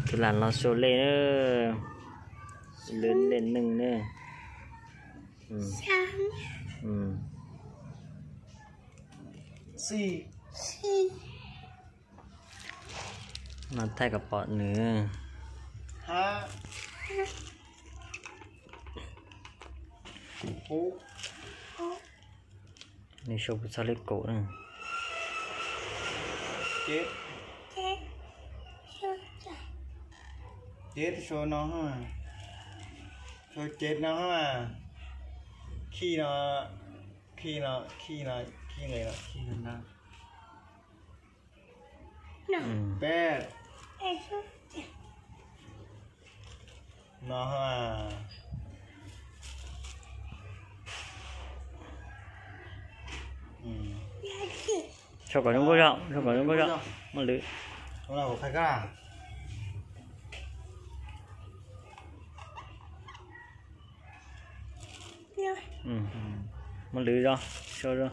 Tus lam los sau lej na, lej neeg na. Mas thaij kom pom nws. Nws sau puas txog lej kaum na. Ces sau no, sau ces no, khi no, khi no, khi no, khi nqe no, khi no. Peb. No. Sau kom zoo nkauj zog, sau kom zoo nkauj zog. Muaj lwm. Muaj lwm zog, sau zog.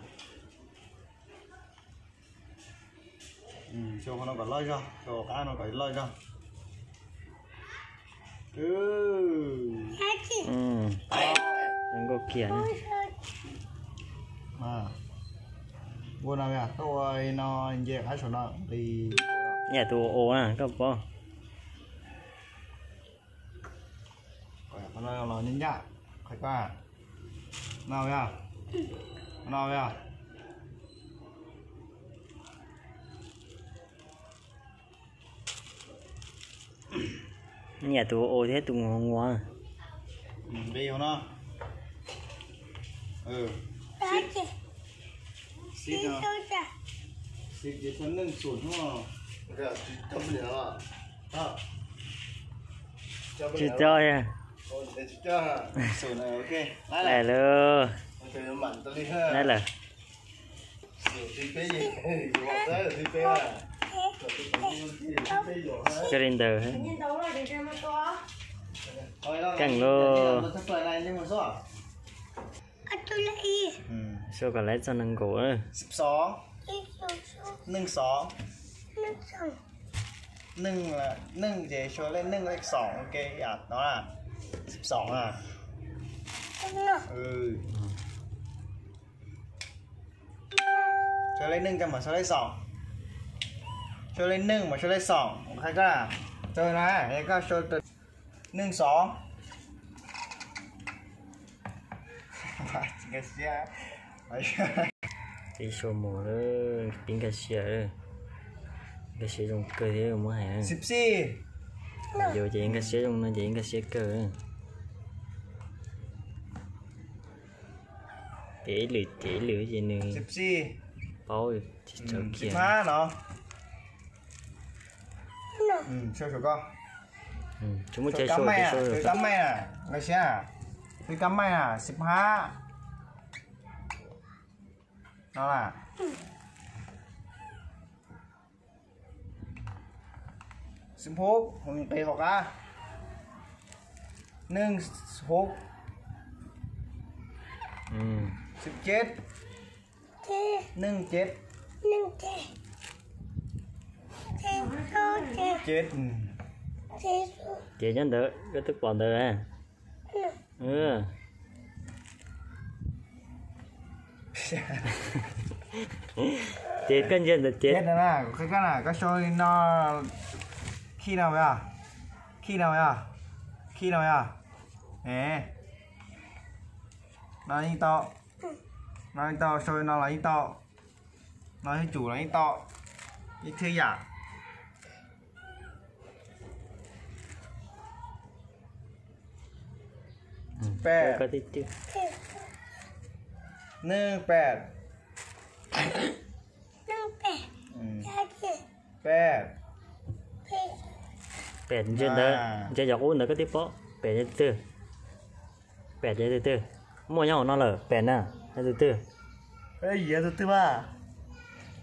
Sau qhov no kom loj zog, sau qab no kom loj zog. Zoo nkauj kiag. Ua no, koj ua no nce qab saum no li. Yam tus ua na koj pom. Qhov no los nyaj nyaj, qhov ko no yog, no yog. Yam tus ua thiab tus nguas nguas. Nqi hauv no. Xib, xib no. Xib ces txog neeg xum no. Tsis tso. Xum na, ok. Lawm lauj. Lawm. Coj li ntawd. Keej lauj. Sau kom lawv txog nees nkaum. Neeg xov. Neeg, neeg ces sau lej neeg lej xoom, ok, yam no na. Xib xoom na. Sau lej neeg ces mam sau lej xoom. Sau lej neeg mam sau lej xoom, qhia koj. Sau na, koj sau neeg xov. Peb sau mus, peb nkag siab, nkag siab zoo kawg thiab muab hais. Xib xib. Yus ces nkag siab zoo no ces nkag siab kawg. Ces ib lwm ces ib lwm ces nws paub tsis txawv kiag no. Tsis muaj chaw sau, kab maij na, nkag siab. Kab maij na, xib hab. No na. Xib hub, nqis hauv qab. Neeg hub. Xib ceb. Neeg ceb. Ceb. Ces nyob ntawd koj twb pom ntawd. Ces koj ntsia ntawd ces. Qhia koj na, koj sau li no, khi no yog, khi no yog, khi no yog. No yeej tau, no yeej tau, sau li no los yeej tau. No yeej tsum los yeej tau, ib thwj yam. Peb. Neeg peb. Peb. Peb ntsia ntawd, ntsia cov qub ntawd koj twb paub peb yog tus twg. Peb yog tus twg? Muaj nyob hauv no lawm, peb na, yog tus twg? Yog tus twg mas?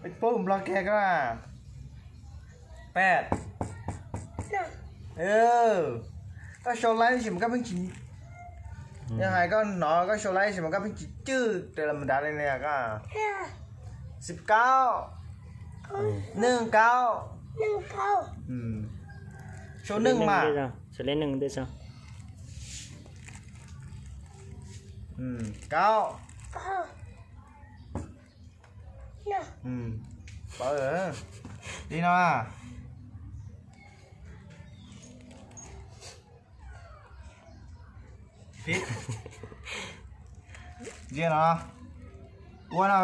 Peb paub nplog kiag koj na. Peb. Koj sau laiv tab sis mas koj pheej tsis, yog hais koj hnov koj sau laiv tab sis mas koj pheej tsis cwj raws li nrad li koj. Xib kaub. Neeg kaub. Số neeg mas. Số neeg ntej. Kaub. Li no. Ntsia no, ua no,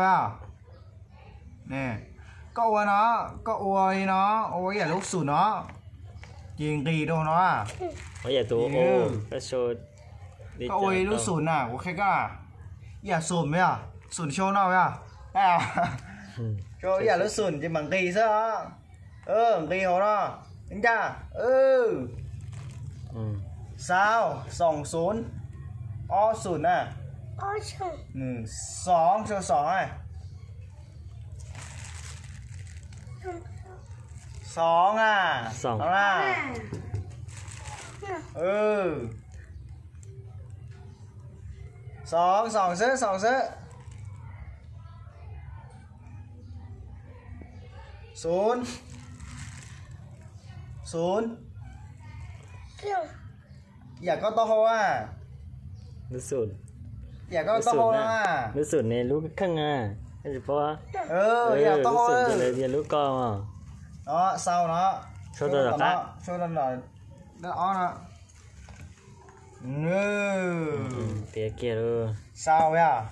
koj ua no, koj ua li no, ua ib yam lub xum no, ces nqis rau no. Koj ua ib lub xum na, kuv qhia koj, ib yam xum yog xum xyoo no yog, ib yam lub xum ces mam nqis xwb os. Nqis hauv no, ncaj, xaus, xoom xum, ob xum na, xoov, xoov, xoov, xoov a, xoov, xoov xwb, xoov xwb. Xum, xum, yam koj taub hau a, yam koj taub hau a, lub xum ne lub kheej a, yam taub hau, lub ko, xaus no, ob no, piav kiag, xaus yog